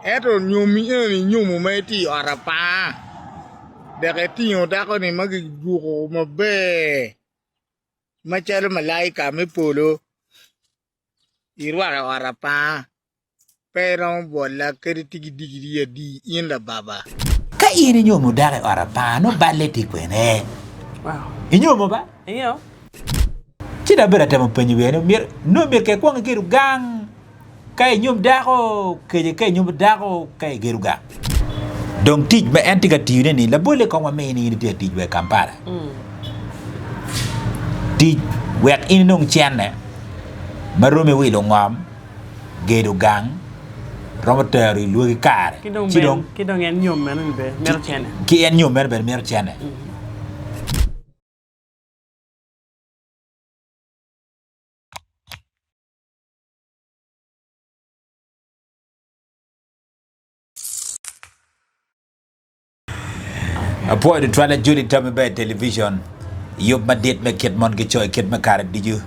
Ento nyomi eni inyomo ma itye i ot apar dok itingo dako-ni ma giruko maber macalo malaika me polo irwako i ot apar pe iromo bwola kadi tye ki digiri adi in lababa. Ka in inyomo dako i ot apar nongo balle tye kwene? Inyomo ba? Ci dong abedo atemo penyo wiya ni nongo myero kong ikwong igedo gang Ka inyom dako, kece ka inyomo dako ka igedo gang. Dong tic ma en tye ka tiyone ni labolle kong wamiyi ni in itye ka tic wa i Kampala. Tic wek in inong cene ma romi wilo ngom, gedo gang, romo tero i lwagi kare. Ci dong Ki dong en nyom meno ni bene mito cene. Ki en nyom meno bene mito cene. Apwoyo tutwalle Julie Tommy Ber Television, yub madit me kit mon ki co i kit me kare ducu.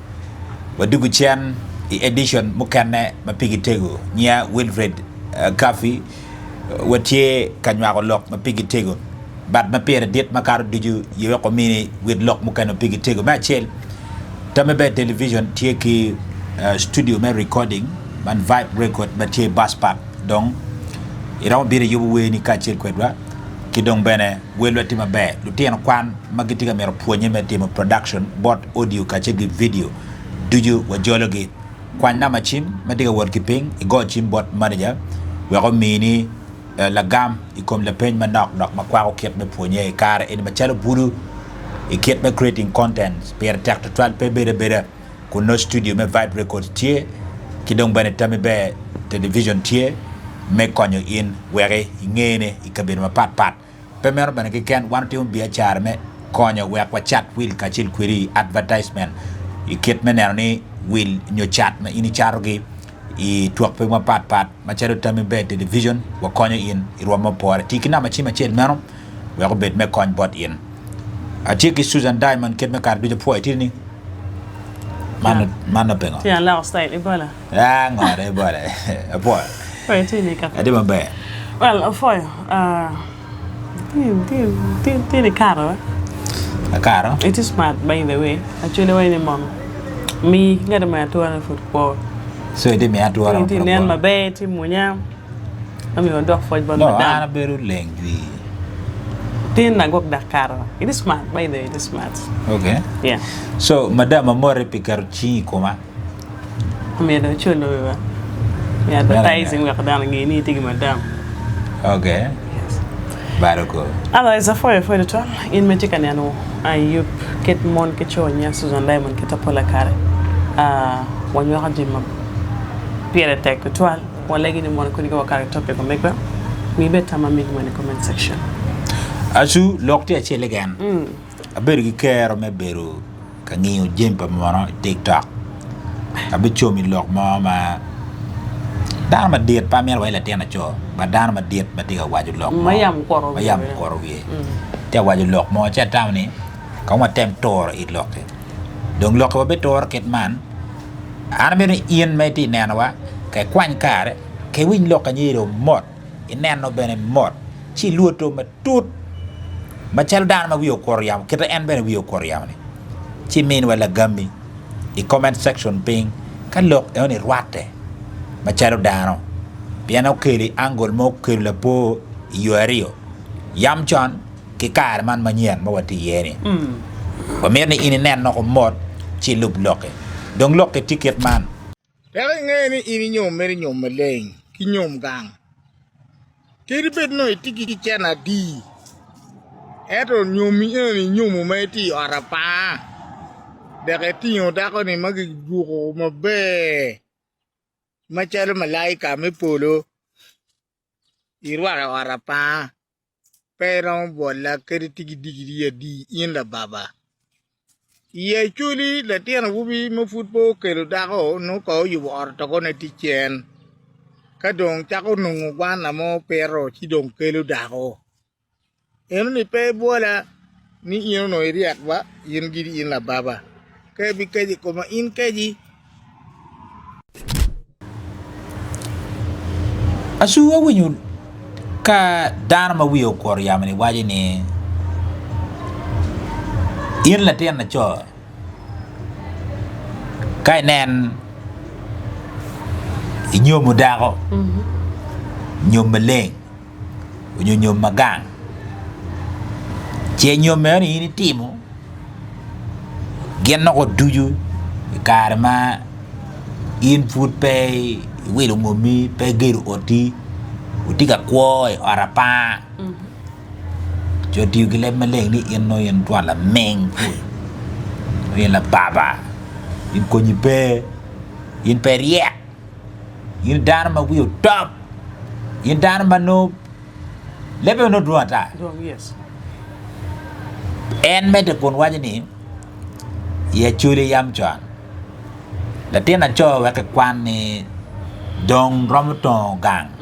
Wadwogo cen i edition mukene ma pigi tego. Nyiya Wilfred Kaffi watye ka nywako lok ma pigi tego. But ma pire dit makato ducu ye wek omini wit lok mukene ma pigi tego. Me acel, Tommy Ber Television tye ki studio me recording man Vibe Record ma tye i Bus Park dong iromo bino iyubo werni kacel kwedwa ki dong bene welwa tye maber. Lutino kwan ma gitye ka mito pwonye me timo production bot audio kacel ki video ducu wajologi. Kwany namba cim ma tye ka wot ki piny igo cim bot manager wek omini lagam i kom lapeny manok dok ma kwako kit me pwonye i kare eni macalo bulu i kit me creating contents pire tek tutwal pe bedo abeda kun nongo studio me Vibe Records tye ki dong bene Tammy Ber Television tye me konyo in wek ingene i kabedo mapat pat. Pe meno bene keken, wan watimo biacara me konyo wek wacat wil kacel kwedi i advertisement i kit me neno ni wil nyo cat ma in icatogi i twak piny mapat pat macalo Tammy Ber Television wakonyo in i rwom ma opore. Ti ki namba cim acel meno wek obed me kony bot in. Atye ki Susan Diamond kit me kare ducu apwoyo itye ni man man pingo? Tye aloko style Ebola. Ah ngo de Ebola apwoyo. Apwoyo itye ni kaka. Atye maber. Well apwoyo ah tye tye tye ni kato eh. Akato? Itye smart by the way. Actually wai ni mono mi ki ngati mo atura ni pud kwo. So itye miya atura Itye nen maber itye munya. Omiyo wadok pwoc bot No, madam. an abedo leng jwi. Tin agwok dak karo. It is smart, by the way, it is smart. Okay. Yeah. So, madam amoti pi keto cingi i koma. Omiyo dong iculo wiwa. Me advertising wek dano onge ni itye ki madam. Okay. Yes. Bado ko. Otherwise, apwoyo apwoyo tutwal in ma itye ka neno yub kit mon ki co nya Susan Diamond ki Tapola kare. Ah, wanywako jami ma pire tek tutwal. Walegi ni mono kodi ka wakato i topic omegwa, mi bed tam ma megi mono i comment section. Acu, lok tye acel keken. Abedo ki kero me bedo ka ngiyo jami pa muno i tiktok. Abicomi lok mo ma dano madit pe amito waci latin laco but dano madit ma tye ka waco lok mo Ma yam okwoto ma yam okwoto wiye tye ka waco lok mo ci atamo ni kong watem turo i lok-ki. Dong lok-ki wabituro kit man. An amito ni in ma itye nenowa ka ikwany kare ka iwiny lok anyira mot, ineno bene mot, ci ilwoto matut macalo dano ma wiye okuto yamo kite en bene wiye okuto yamo-ni, ci iminiwa lagammi i comment section piny ka lok enoni rwatte macalo dano pien okelo i angle mo okelo lapor i yo aryo yam con ki kare man manyen ma watye iye-ni. Wamito ni in inen noko mot ci ilub lokke. Dong lokke tye kit man. Wek inge ni in inyom mere nyom maleng ki nyom gang. Kadi bed nongo itye ki cene adi, ento nyommi eni inyomo ma itye i ot apar dok itingo dako-ni ma giruko maber macalo malaika me polo irwako i ot apar. Pe iromo bwola kadi tye ki digiri adi in lababa. I Acholi latin awobi ma pud pe okelo dako nongo kong oyubo ot otokone tye cen ka dong cako nongo gwana mo pito ci dong kelo dako. Enoni pe ibwola ni in onongo iryek ba in giri in lababa ka ibikeco i koma in keci. Acu awinyo ka dano ma wiye okuto yamo-ni waco ni, In latin laco, ka inen inyomo dako nyom maleng nyo nyom ma gang, ce nyom meno ni in itimo gin loko ducu i kare ma in pud pe iwilo ngomi pe igedo oti wutye ka kwo i ot apar jo otiyo ki leb maleng ni in nongo in twon laming pud in lababa in konyi pe in pe iryek in dano ma wiyi otop in dano ma nongo Lebbe onongo dwong ata. En medde kun waco ni, I Acholi yam con, latin aco wek kikwan ni dong romo tongo gang,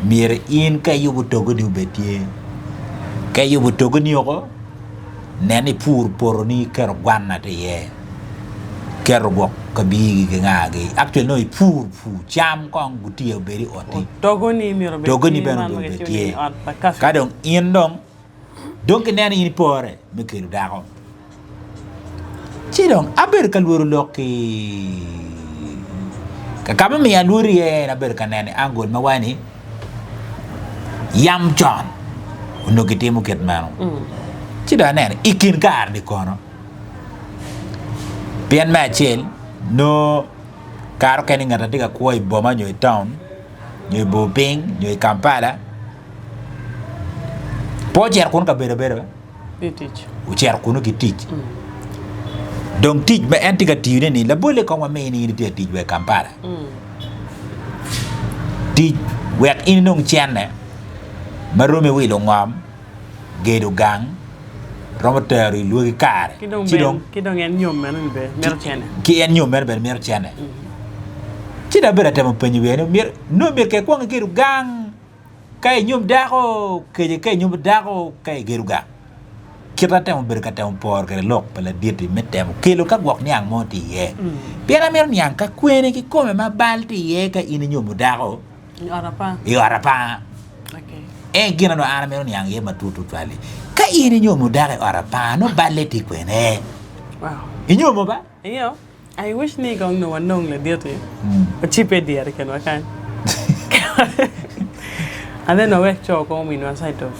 myero in ka iyubo togoni obed tye. Ka iyubo togoni oko, nen ni ipuro potoni iketo gwanna tye iye, iketo gwok kabiyigi ki ngagi, actually nongo ipur pur cam kong gutiya obed i oti, Togoni myero obed togoni tye, bene man myero ma obed kicibo tye. ni ot pa kafi. Ka dong in dong, dong kineno in ipore me kelo dako. Ci dong abedo ka lworo lok ki ka ka mumiyo alworo iye en abedo ka neno i angle ma waco ni yam con onongo gitimo kit meno. Ci dong aneno i kin kare-ni kono pien me acel nongo kare okene ngat ma tye ka kwo i boma nyo i taun nyo i bor piny nyo i Kampala pe ocito kunu kabedo abeda. Ocito kunu ki tic. Dong tic ma en tye ka tiyone-ni, labolle kong wamiyi ni in itye ka tic wa i Kampala. Tic wek in inong cente ma romi wilo ngom, gedo gang, romo tero i lwagi kare. Ci dong ki dong en nyom meno bene mito cente. Ki en nyom meno bene mito cente. Ci dong abedo atemo penyo wiya ni myero nongo myero kong ikwong igedo gang. Ka inyom dako kece ka inyomo dako ka igedo gang. Kit atemo bedo ka temo poro kwede lok pa ladit-ti me temo kelo ka gwok niang mo tye iye. Pien amito niang ka kwene kikome ma bal tye iye ka in inyomo dako i ot apar. En gin ma an amito niang iye matut tutwal-li. Ka in inyomo dako i ot apar nongo balle tye kwene? Inyomo ba? I wish ni kong nongo wanong ladit-ti wacibbe i dyere kenwa kany and then wawek co kong ominwa side of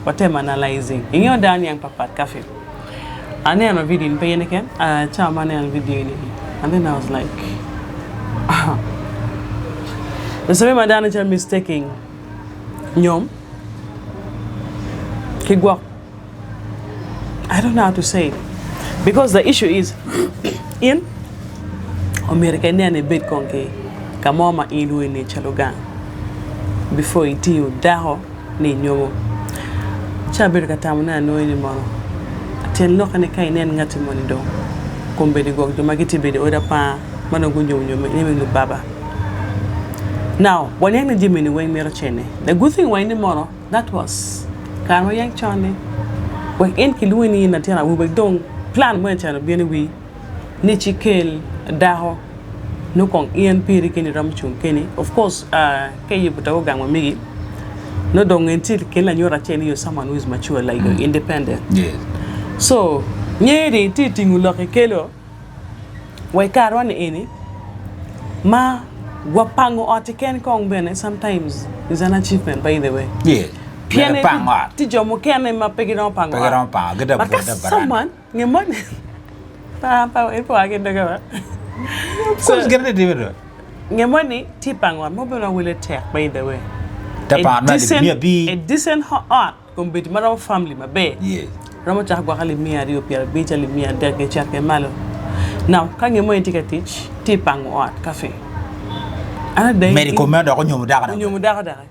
watem analyzing. Ingeyo dano niang patpat kafi. Aneno video ni pe in keken cawa ma aneno video ni and then I was like there's a way ma dano calo mistaking nyom ki gwok. I don't know how to say it because the issue is in omyero ka inen ibed kong ki ka mo ma in ilwongo ni calo gang before itingo dako ni inyomo ci abedo ka tamo ni anongo ni mono tyen lokke ni ka inen ngati moni dong kombeddi gwok jo ma gitye bedo i odi apar ma dong gunyomo nyomo ni lubaba now waniang ni jami ni weng mito cene the good thing wa en ni mono That was kare ma yeny con ni wek in kilwongi ni in latin awobi wek dong plan mo ecen obin i wii ni ci kel dako nongo kong in piri keni iromo cung keni of course ka iyubo togo gang ma megi nongo dong in tye kin lanyut acel ni you someone who is mature like you independent so nyeri itye tingo lok ikelo Wa i karewa ni eni ma wapango ot keken kong bene sometimes is an achievement by the way. Yes. Pien Mere pango ot. tye jo mukene ma pe giromo pango Pe ot. giromo pango, gitye But ka buto i baranda. someone nge moni pa pa in pe oa ki i doge ba. Of course gin tye timo do. Nge moni tye pango ot mo bene ma wele tek by the way. Te pango ot ma alip miya abic. A decent ot Kombeddi ma romo famili maber romo cako gwok alip miya aryo pyerabic, alip 300 gicito ki malo. Now ka nge mo en tye ka tic, tye i pango ot, cafe. An ada Medo i kom meno dok onyomo dako dok. Onyomo dako doki.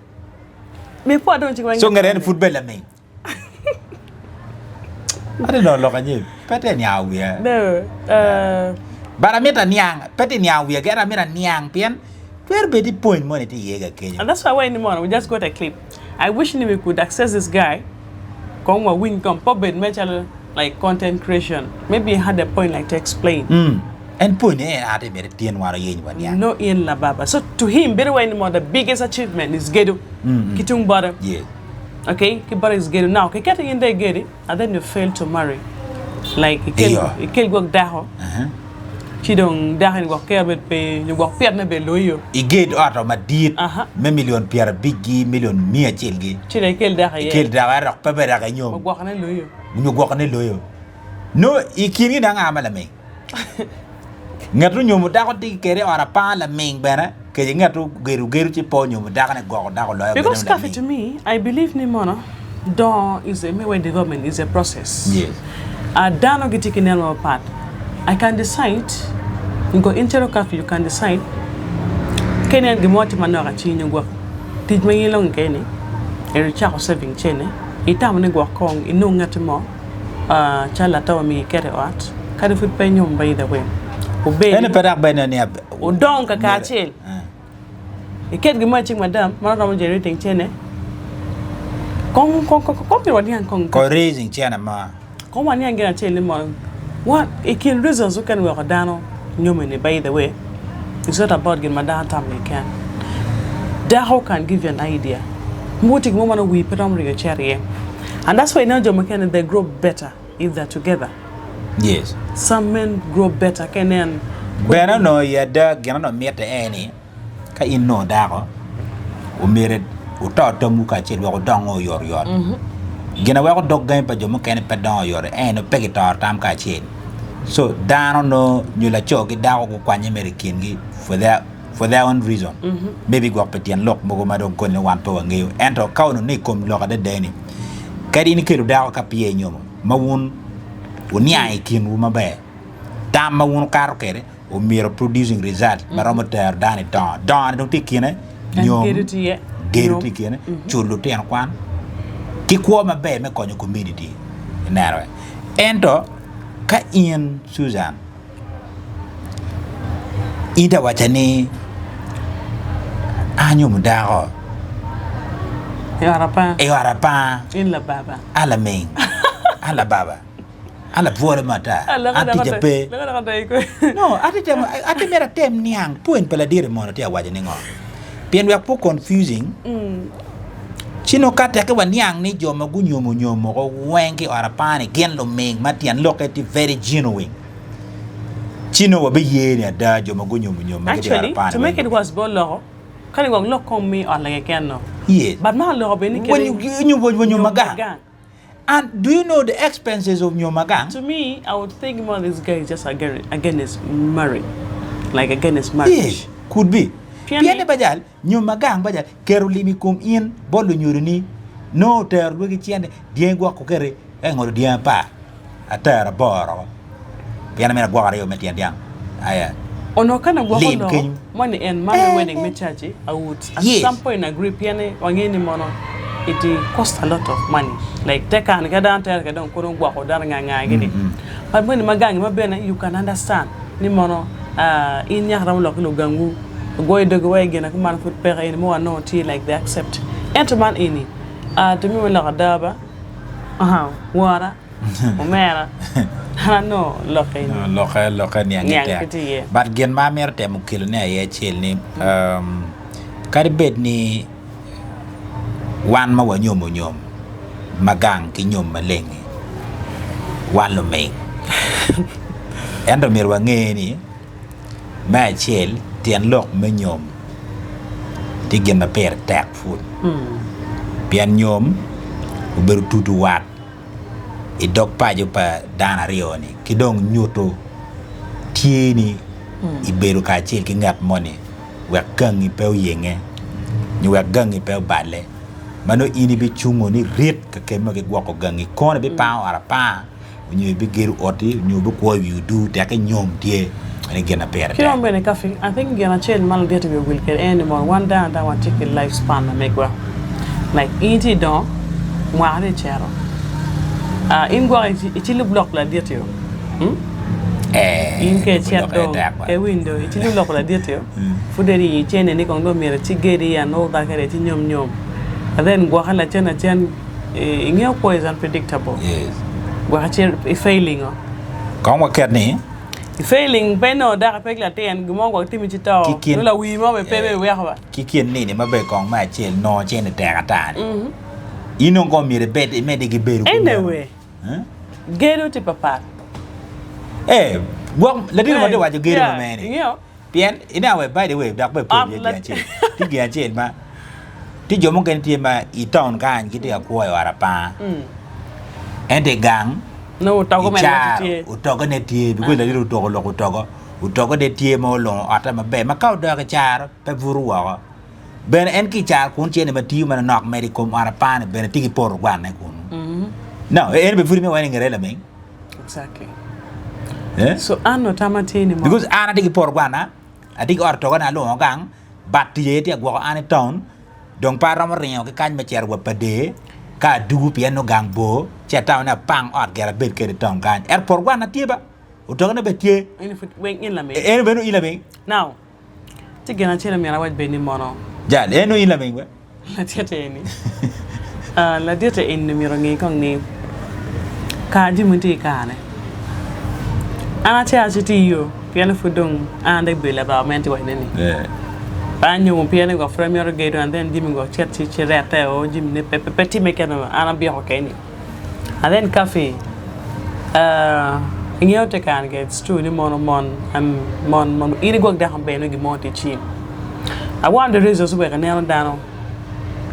Mi pwod dong ci weng. So ngete en pud bed laming. Ati nongo lok anyim pe tye niango wiya. No. Uh, But amito aniang, pe tye niango wiya gire amito aniang pien twero bed ni pwony moni tye iye ga kenyo. And that's why why ni mono we just got a clip. I wish ni we could access this guy kong wa winy kong pe obed mere calo like content creation maybe he had a point like to explain. En pwony ni en ate myero itin wan oyeny wa niang. No in lababa. So to him bedo wai ni mo the biggest achievement is gedo ki tung bote. Yes. Okay, ki bote is gedo. Now kiketo in dong igedi and then you fail to marry. Like ikel Iyo. ikel gwok dako ci dong dako ni gwok ker bed pe nyo gwok pyetne bed loyo. Iged ot-o madit Aha. me milion pyerabicgi, milion miya acel-gi. Ci dong ikel dako iye. Ikel dako ento dok pe bene dok inyom. Ogwokone loyo. Nyo gwokone loyo. Nongo i kingi dong anga ma laming? Ngat onyomo dako tye kede i ot apar laming bene kece ngat ogedo gedo ci pe onyomo dakone gwoko dako loyo bedo Because Kathy laming. to me I believe ni mono dongo is a me wai development is a process. Yes. Uh, dano gitye ki neno mapat. I can decide nko in calo Kathy you can decide ka inen gin mo tye manok aci nyo gwok tic ma in ilongo keni ento icako saving cene itamo ni gwok kong inong ngati mo Calo lato ma myero iket i ot, kadi pud pe inyom by the way, wubed, Ento pe dok bene ni wudong kakacel, iket gin mo i cing madam ma romo generating cene, kong kong kong kong myero waniang kong Ko raising cene mo. Kong waniang gin acel ni mono one i kin reasons mukene weko dano nyome ni by the way it's not about gin ma dano tamo keken, dako can give you an idea mogo tye gin mo ma nongo wii pe romo ringo cito iye. And that's why ineno jo mukene they grow better if they're together. Yes. Some men grow better ka inen. Bene onongo i ada gin onongo mitte en ni ka in nongo dako omyero wuto tamwu kacel wek wudongo oyotoyot. Gin ma weko dog gangi pa jo mukene pe dongo oyot en ni pe gitoro tam kacel. So dano nongo nyo laco ki dako gukwanye mere i kingi for their for their own reason maybe gwok pi tyen lok mogo ma dong koni wan pe wangeyo ento ka onongo ni i kom lok adada ni kadi in ikelo dako ka peya inyomo ma wun wuniang i kinwu maber tam ma wun wukato kwede omyero producing result ma romo tero dano i dongo dongo ni dong tye i kine nyom Gedo tye iye. gedo Nyom. tye i kine culo lutino kwan ki kwo maber me konyo community ineno ento ka in Susan In te wacca ni anyomo dako I ot apar. I ot apar. In lababa. An laming. An lababa. An labwolo mo ata. An ticca pe. No, atye temo, atye myero atem niang point pa ladit-ti mono tye ka waco ni ngo. Pien wek pe o confusing, ci nongo ka teke waniang ni jo ma gunyomo nyom woko weng ki i ot apar-ni gin luming ma tyen lokke tye very genuine. Ci nongo wabiye ni ada jo ma gunyomo nyom ma gitye i ot Actually, apar-ni to make weng it worse, bot loko, ka ni gwok lok kom mi ot keken no. Yes. But ma oloko bene ni kede Nyom nyom magang. magang. And do you know the expenses of nyom magang? To me, I would think more this guy is just against marriage. Like against marriage. Yes, could be. Pien Pien ni bajal, nyom magang bajal, keto lim i kom in bot lunyodoni, nongo otero lwegi cente, dyangi gwok oketi, ka ingolo dyangi apar, atero aboro pien amito agwok aryo me tyen dyang aya Onongo ka nagwoko lim loko kenyo. moni en ma me wedding me church I would at Yes. some point agree pien ni wangeyo ni mono it cost a lot of money like te kare ni ka dano tere kede dong kono gwoko dano nga nga gini but moni ma gangi ma bene you can understand ni mono ah, in nyaka romo lok ki lugangwu ogoyo dogi wa i gina kuman pud peke eni mo wanongo tye like they accept ento man eni ah, to me me lok ada ba aha wora Omera, an anongo lokke ni. Lokke, lokke niange Niang tek. pe tye iye. But gin ma amito temo kelone aye acel ni, um, kadi bed ni wan ma wanyomo nyom ma gang ki nyom maleng-ngi, wan luming. Ento myero wange ni, me acel, tyen lok me nyom tye gin ma pire tek pud. Pien nyom obedo tudo wat. i dog paco pa dano aryo-ni ki dong nyuto tye ni ibedo kacel ki ngat moni wek gangi pe oyenge nyo wek gangi pe oballe ma nongo in ibicungo ni rit ka kemme ki gwoko gangi kono ibipango ot apanga nyo ibigedo oti nyo ibikwo i wi odur teke nyom tye meno gin ma pire Ki tek. dong bene Kafi, I think gin acel ma ladit wiye owil kwede en ni mono wan dano ada watye ki life span ma megwa. Like in itye idongo, mwaka ni icito. Ah, in gwok icilub lok pa ladit yo. Hmm? Eh, In ka icit lokke dong, tek ba. ka iwiny dong, icilub lok pa ladit yo. Pud dong i cene ni kong dong myero icigedi and all that kadi icinyom nyom. And then gwokke lacen lacen eh, ingeyo kwo is unpredictable. Yes. Gwok ici i failing o. Kong waket ni. Failing pe nongo dako pe ki latin gin mo gwok timi ci to nongo lawii mo bene pe bene iweko ba. Ki kin nini ma bene kong me acel nongo cente tek ata ni in dong kong myero ibed imedde ki bedo kumeno. Anyway gedo tye papat. Ee gwok latin mo tye waco gedo ma mere ni. Pien ineno wek by the way dok bene pwony iye gin acel, tye gin acel ma tye jo mukene tye ma i town kany gitye ka kwo i ot apanga ento i gang i caro otogone tye because ladit otoko lok otogo, otogone tye ma olungo otte maber ma ka odok i caro pe buto woko bene en ki i caro kun cente ma tiyo manonok medo i kom ot apanga-ni bene tye ki poto gwanne kunu now en bene pud imiyo wa ni ngete laming. Exactly. Eh? So an no tama tye ni mo. Because an atye ki poto gwana, atye ki ot togona alungo gang, but tic aye tye ka gwoko an i town, dong pe aromo ringo ki kany me cito wa pa dee ka adugu pien nongo gang bor, ci atamo ni apang ot gire abed kede i town kany. Ento poto gwana tye ba, otogona bene tye. En pud weng in laming. En bene in laming. Now, Ci gin acel omyero awac bed ni mono. Jal, en nongo in laming we? Ladit eni, ladit eni myero onge kong ni kare jami tye ki karene. An acel acel tye iyo pien ni pud dong an dong abedo labako ma en tye wacone ni pe anyomo pien ni gwok pud amito gedo and then jami gwok cet ci rette o jamine pe timme kit ma an abyeko keni. And then coffee ingeyo te kare ni it's true ni mono mon mon mon in igwok dako maber nongo gin mo tye icim. One of the reasons weko ineno dano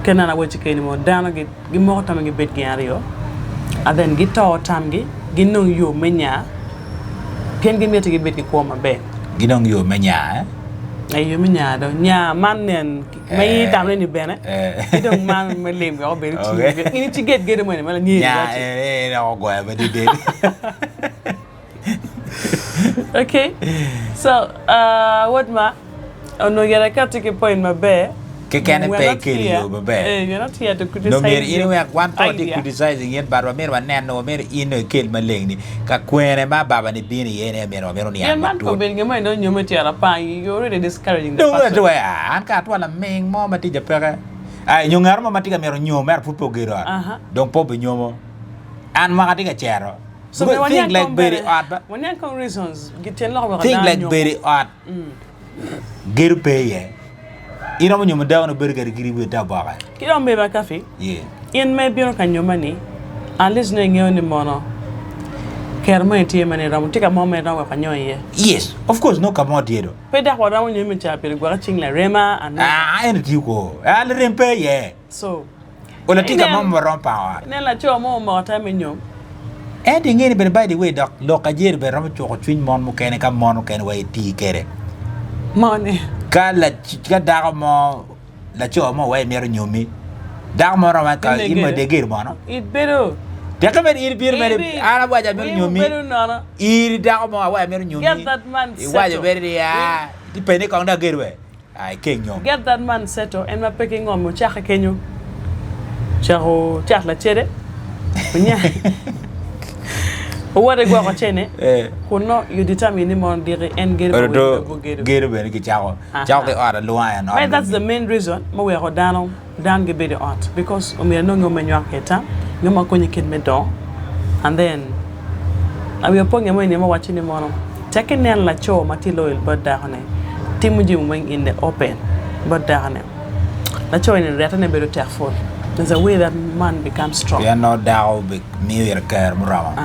kit ma awaci keni mono dano gimoko tamgi gibed gin aryo and then gito tamgi ginong yo me nya pien gimiti gibed ki kwo maber. Ginong yo me nya eh? Eh yo me nya do nya man nen ma in itamo ni bene ki dong man me lim wek obed otii in ci ged gedo moni ma lanyeri Nya en en ogoya madidid. Okay so uh, wod ma onongo yet akati ki point maber. Kekene pe ikelo i yo maber. Eh, you're not here to Nongo criticize myero in your iwek wan pe watye idea. criticizing in but wamito wanen nongo wamito in dong ikel maleng ni ka kwene ma baba ni bino iye ni myero wamito niang Pien man matut. kobedo gin mo ni dong nyomme tyen apar, you already discouraging the Dong person. atwe an ka atwa laming mo ma tica peke ai nyo ngat mo ma tye ka mito nyom ento pud pe ogedo ot Aha. dong pe obinyomo an mwaka atye ka cito So Because myero think waniang like kong bedo bene, i ot ba waniang kong reasons gi tyen lok weko think dano like nyomo. bedo i ot gedo pe iye. Iromo nyomo dako nongo bedo kede giri wiye te oboke. Ki dong bed ma kafi, Yeah. in ma ibino ka nyoma-ni, at least nongo ingeyo ni mono kero moni tye ma ni romo, tye ka mo ma iromo weko anyom iye. Yes, of course nongo ka mo tye do. Pe dok waromo nyomi ca pire gwoki cing larema, anongo. Ah, ento tiyo ko. Ah, larem pe iye. So, Olo tye ka mo ma waromo pango ot. Inen laco mo omoko tam me nyom. Ento inge ni bene by the way dok lok ajeri bene romo cuko cwiny mon mukene ka mon mukene wa iti kwede. Moni. Ka ka dako mo laco mo wa imito nyomi dako mo romo ka in mo idegero mono. Ibedo. Teke mere in ibino mere an awaco amito nyomi. In dako mo awaco amito nyomi. Iwaco mere ni aa ipenye kong dong agedo we. Ai, keng nyom. Get that man settle en ma pe ki ngom ocake kenyo ocako cat lacede onya owote gwoko cene kun no you determine ni mono diki en gedo pa wegi pe gedo. Gedo bene kicako cako ki ot alunga en ot. That's the main reason muweko dano Dano gibedo i ot because omyero inong nyo me nywako kwede tam, nyo ma konyi kit me dongo and then awiya opo nge mo eni ma wacci ni mono tek inen laco ma tye loyal bot dako ne timo jami weng in the open bot dako ne laco eni rette ne bedo tek full there's a way that man becomes strong. Pien nongo dako miyo ite kero muromo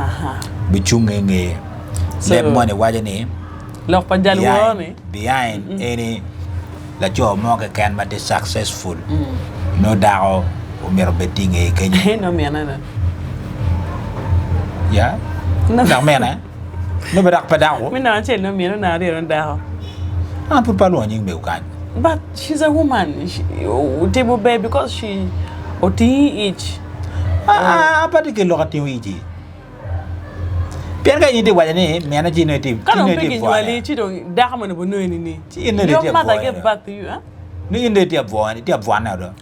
bicunge i ngeye. Leb moni waco ni Lok pa jal woro ni. Behind eni laco mo keken ma tye successful nongo dako omyero obed tye i ngeye kenyo. Nongo mine ne. Ya. Dok mine. Nongo pe dok pe dako. Me nongo acel nongo mine nongo aryo nongo dako. An pud pe alwongo nying mego kany. But she's a woman. Otimo ber because she otingi ic. Ah, pe atye ki lok atingo ic-ci. Pien ka in itye waco ni mine ci nongo itye Ka dong pe itye kinywali bwone. ci dong dako moni obinongi nining? Ci in dong Your itye mother abwone gave do. birth to you, eh? Ni in dong itye abwone, itye abwone do.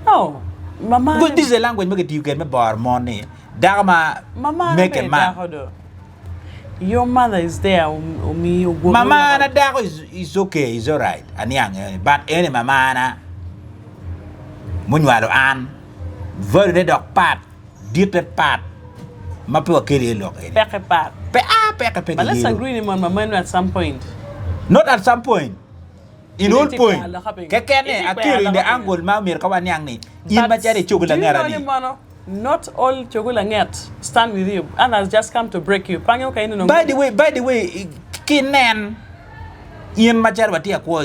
No, mamane. Because this is a language ma kitiyo kwede me boro mon ni dako ma Mamane make a bene man. dako do. Your mother is there omiyi ogwoki. Mamana dako is, is okay, is alright. Aniang eni, but eni mamana munywalo an. Value ne dok pat. Ditte pat ma pe wakelo iye lok eni. Peke pat. Pe a peke pe But let's giyedo. agree ni mon ma meno at some point. Not at some point. In Itye all point. kwero loka pingo? Keken ni Itye akelo kwero in the loka pingo? angle ma myero ka waniang ni in But macalo icogo do you langera know ni ni. mono not all cogo langet stand with you others just come to break you pange ka in onongo By the way, by the way, ki nen in macalo watye ka kwo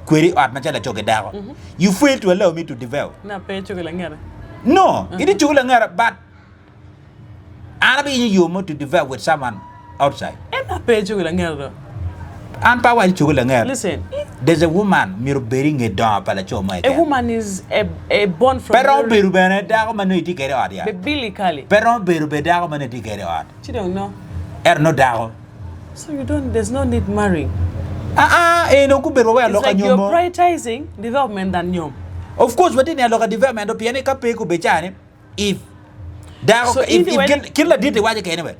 kwedi i ot macalo laco ki dako, you fail to allow me to develop. Na pe icogo langera. No, itye cogo langera but An abiyinyo yo mo to develop with someone outside. En a pe cogo langer do. An pe awaco cogo langer. Listen. There's a woman myero obed i nge dongo pa laco mo A keken. woman is a a born from Pe romo your bedo bene dako ma nongo itye kwede i ot ya. Biblically. Pe romo bedo bene dako ma nongo itye kwede i ot. Ci dong no. Ento nongo dako. So you don't there's no need marrying. Aa, en dong gubedo waweko It's lok like you're anyomo. prioritizing development than nyom. Of course watye neno lok a development do pien ni ka pe kubed cani if dako So if, in the if wedding- kit, kit ladit iwaco kene we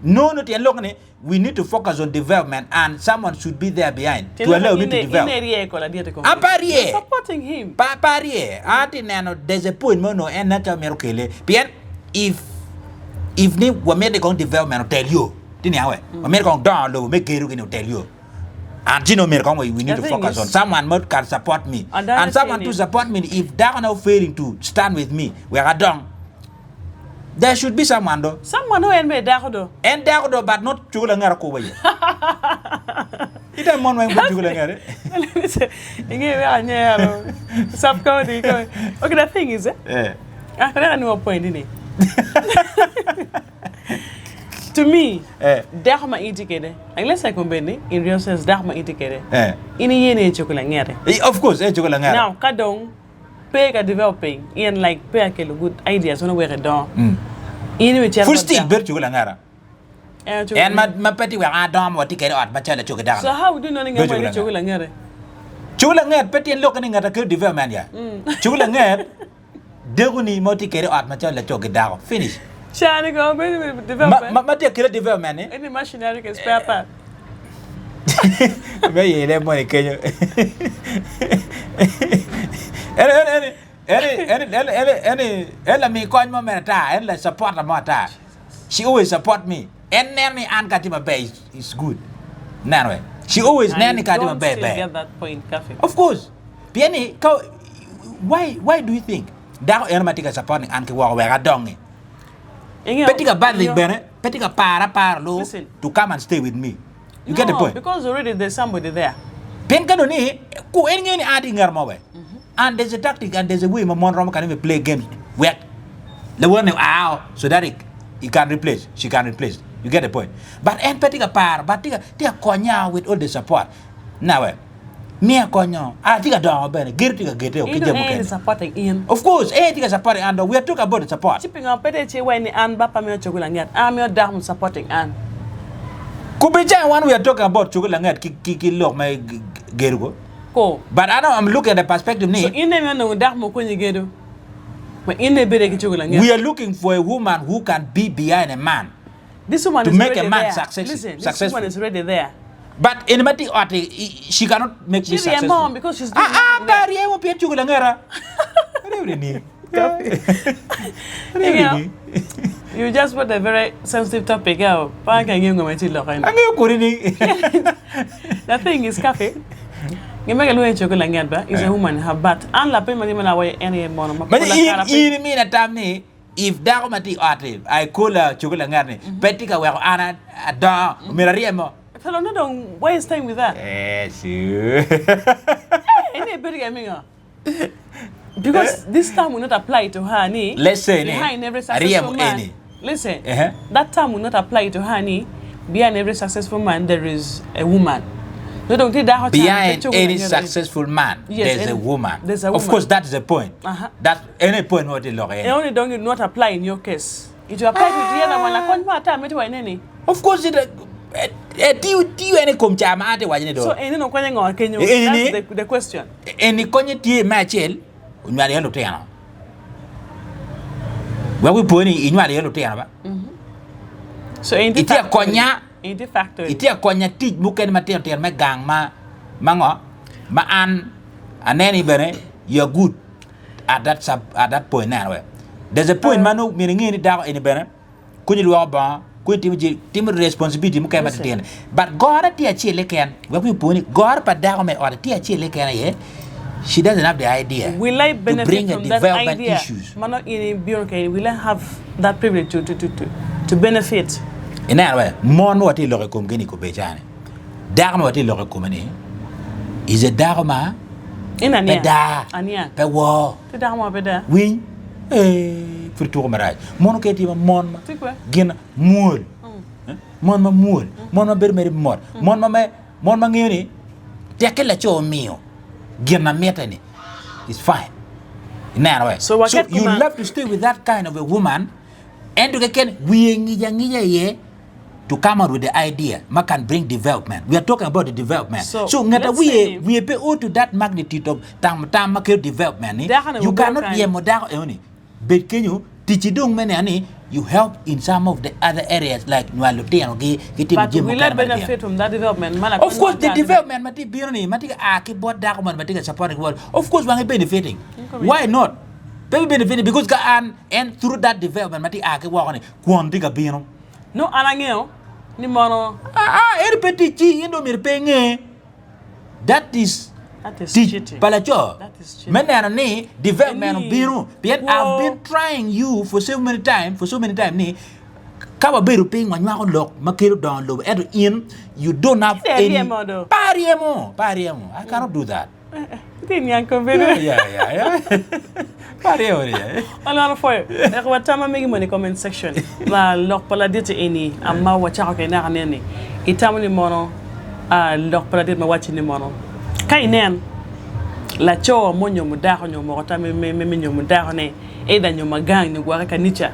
no no tyen lok ni we need to focus on development and someone should be there behind to allow me to develop. In erye ko ladit i kom. An pe arye. You're supporting him. Pa pe arye. An atye neno there's a point mo onongo en nen calo mito kele pien if if ni wamito ni kong development otel yo ti niang we wamito kong dongo lobo me gedo gini otel yo and ci nongo myero kong we need The to thing focus is- on someone mo can support me Adana and someone tye to ni- support me if dako na failing to stand with me wek adong there should be someone do Someone who en bene dako do. en dako do but not cuko langera kuba ye ite mon weng pud cuko langera Inge wek anyero. Sub county. Okay, the thing is, eh, eh ah, kare anwo point ni. To me, Eh. dako ma in itye kwede, like let's say kombeddi, in real sense, dako ma in itye kwede, Eh. in iye ni ecogo langete. Eh, of course ecogo langete. Now, ka dong pe ka developing, in like pe akelo good ideas ma weko idongo. In ibicito Full bot still dako. bedo cogo langera. En ocogo En ma langete. ma pe tye weko an adongo ma watye kwede i ot macalo laco ki dako. So how would you know ni ngat Bedo moni cogo cogo langete? Cogo langet pe tyen lokke ni ngat akelo development ya. Cogo langet Deko-ni ma watye kwede i ot macalo laco ki dako. Finish. Cani ko bedo with Ma, development. ma, ma tye akela development ni. Any machinery ke spare part. Me ye leb moni kenyo. En en en en en en en en en lami kony mo mere ata, en la supporter mo ata. She always support me. En neno ni an ka atye maber is, is good. Neno we. She always neno I ni ka atye don't maber still ber. get that point, Kathy. Of course. Pien ni ka why why do you think dako eno ma tye ka support ni an ki woko wek adongi pe tye ka bathing bene pe tye ka paro apara lu to come and stay with me you get the point because already there's somebody there pien ka dong ni ku en ngeyo ni an atye ki ngat mo we and there's a tactic and there's a way ma mon romo kane me play games wek lawone ni oa so that he, he can replace she can replace you get the point but en pe tye ka paro but tye ka tye ka konya with all the support na we Miya konyo. Atye ka dongo bene. Gedo tye ka gete o ki In jami en mukene. supporting in. Of course, en tye ka supporting an dong. We are talking about the support. Ci pingo pe tye ci iwaci ni an ba pe amiyo cogo langet, an amiyo dako mu supporting an. Kubica wan we are talking about cogo langet ki ki ki lok me gedo ko. Ko. But an I'm looking at the perspective ni. So in aye imiyo nongo dako mu konyi gedo, ma in aye ibedo ki cogo langet. We are looking for a woman who can be behind a man. This woman To is make a already man there. success, Listen, this successful. woman is already there. But en ma tye i ot-ti, she cannot make Ci me successful. ryemo because she's doing Ah, ah, nothing pe there. aryemo pien cugo langera. Aryeyo ni. Aryeyo Ingeyo, ni. you just put a very sensitive topic out. Pe ka ingeyo ngo ma itye loko eni. Angeyo kodi ni. The thing is, Kathy, gin ma kilwongo ni cugo langet ba is a woman her but an lapeny ma tye ma lawaco en aye mono ma Ma pol in akara pe in imina tam ni If dako ma tye i ot-ti, I call her cogo langet-ni, pe tye ka weko an adongo, omyero aryemo. Fellow no dong why is staying with her? Eh, sure. Eni ebedo ka mingo? Because this term will not apply to her ni. Let's say ni behind every successful aryemo man. eni. Listen, Uh-huh. that term will not apply to her ni behind every successful man there is a woman. No dong tye dako ca, pe Behind cogo any langet-ti. successful man, Yes, there's a any- woman. there's a Of woman. course, that is the point. Uh-huh. That any point ma watye lok It iye. only dong it not apply in your case. It will apply to the other one. Lakony mo ata miti wa ineni. Of course, it, eh, eh, tiyo tiyo en i kom ca ma an atye waco ni do. So eni no konye ngo kenyo? Eni That's ni- the, the question. Eni konye tye me acel onywalo iye lutino. Wek wi po ni inywalo iye lutino ba. So eni Itye factory. konya Eni factory. Itye ka konya tic mukene matino tino me gang ma ma ngo ma an aneni bene you are good at that sub at that point neno we. There's a point ma nongo myero inge ni dako eni bene konyi lwoko bongo. Kong itimo jami, timo responsibility mukene matitino. But gore tye acel keken, wek wi opo ni gore pa dako me ot tye acel keken aye, she doesn't have the idea Will I to benefit bring a from that development idea issues. ma nongo in ibino kede, will I have that privilege to, to, to, to, to benefit? Ineno be, mon ma watye ka lok i komgi ni kobecani, dako ma watye ka lok i kome ni is a dako ma In pe aniang, daa, aniang. pe wor. Tye dako mo ma pe daa. Winy, ee, pud ituko marac. Mon okene tye ma mon ma Tye kwe. gin mwol. Mon ma mwol, mon ma bedo mere mot, mon ma me, mon ma ngeyo ni tekke laco omiyo gin ma mitte ni is fine. Ineno we? So waket So you kuman. love to stay with that kind of a woman ento keken wiye ngic angica iye to come out with the idea ma can bring development. We are talking about the development. So, So ngat a let's say wiye ni- wiye pe o to that magnitude of tamo tam ma kelo development ni Dako-ni you obedo cannot kany. ryemo dako eno ni bed kenyo ticci dong me neno ni you help in some of the other areas like nywalo lutinogi ki timo But jami will I mukene matitino. benefit from that development ma lakony Of course ma the ata development ma tye bino ni ma tye ka a ki bot dako moni ma tye ka supporting ki bot of course wangi benefiting. Why not? Pe bi benefiting because ka an en through that development ma tye a ki woko ni kwon tye ka bino. Nongo an angeyo ni mono. Aa, ento pe ticci, in dong myero pe inge. That is tic pa laco me neno ni development obino pien I've been trying you for so many time, for so many time ni ka wabedo piny wanywako lok ma kelo dongo lobo ento in you don't have any pe aryemo, pe aryemo, I cannot do that. Itye niang kombeddi. Yeah, yeah, yeah. Pe aryemo ni. Alworo pwoyo. Wek watam ma megi moni i comment section. Ma lok pa ladit eni ama wacako kwede naka nen ni itamo ni mono lok pa ladit ma wacci ni mono ka inen laco mo nyomo dako nyo omoko tam me me nyomo dako ne either nyo magang nyo gwake kanica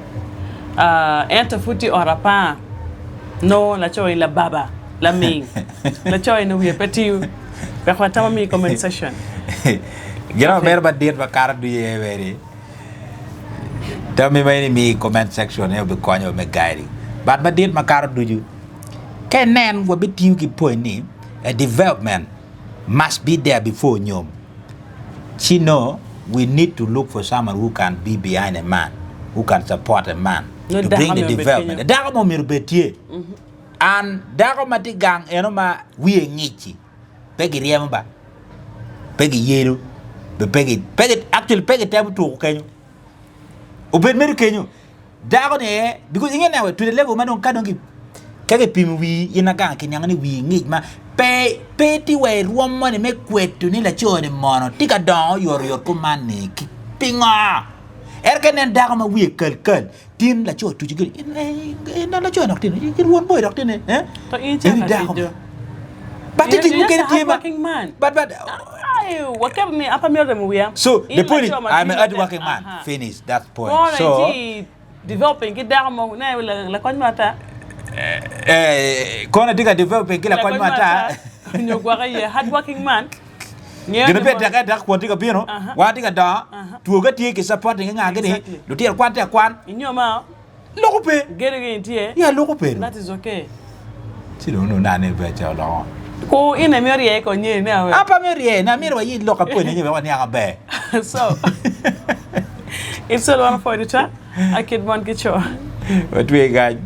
ento pud tye i ot apar nongo laco eni lababa laming laco eni wiye pe tiyo wek watam ma i comment section. Gin ma bedo madit makato ducu aye bene ni tammi ma in imiyo i comment section aye obikonyo me guiding but madit makato ducu ka inen wabitiyo ki point ni a development must be there before nyom ci no we need to look for someone who can be behind a man who can support a man to bring the development dako mo myero obed tye. An dako ma tye gang eno ma wiye ngic-ci, pe giryemo ba, pe giyelo, actually pe gitemo tuko kenyo, obed mere kenyo, dako ni aye because inge neno to the level ma dong ka dong ka gipimo wii in agang kiniango ni wii ngic ma pe pe tye wa i rwom moni me kweto ni laco ni mono tye ka dongo oyotoyot kuman ni pingo? Ento ka inen dako ma wiye kal kal Tin laco otuco gire, in laco dok tine, in won boy dok tine, eh? To in cito Eni ka dako. tic do. But You tic you're mukene just a tye ma hardworking man. but but Ai, waketo ni apa myero remo wiya. so In the point is laco ma I'm a tiyo matek. hardworking man. Aha. Finish that point. Kono So itye developing ki dako mo, ne lakony mo ata. eh kono atye ka developing ki lakony mo ata. Nyo gwaka iye hardworking man. Gin ma pire tek aye dako kwon tye ka bino, wan tye ka dongo, two ka tye ki supporting ki nga gini, lutino kwan tye ka kwan, loko pe. Ya loko pe dong. Ci dong onongo nane pe acako loko. An pe amito rye ni amito wayi lok apwony aye wek waniang maber. Watwe kany.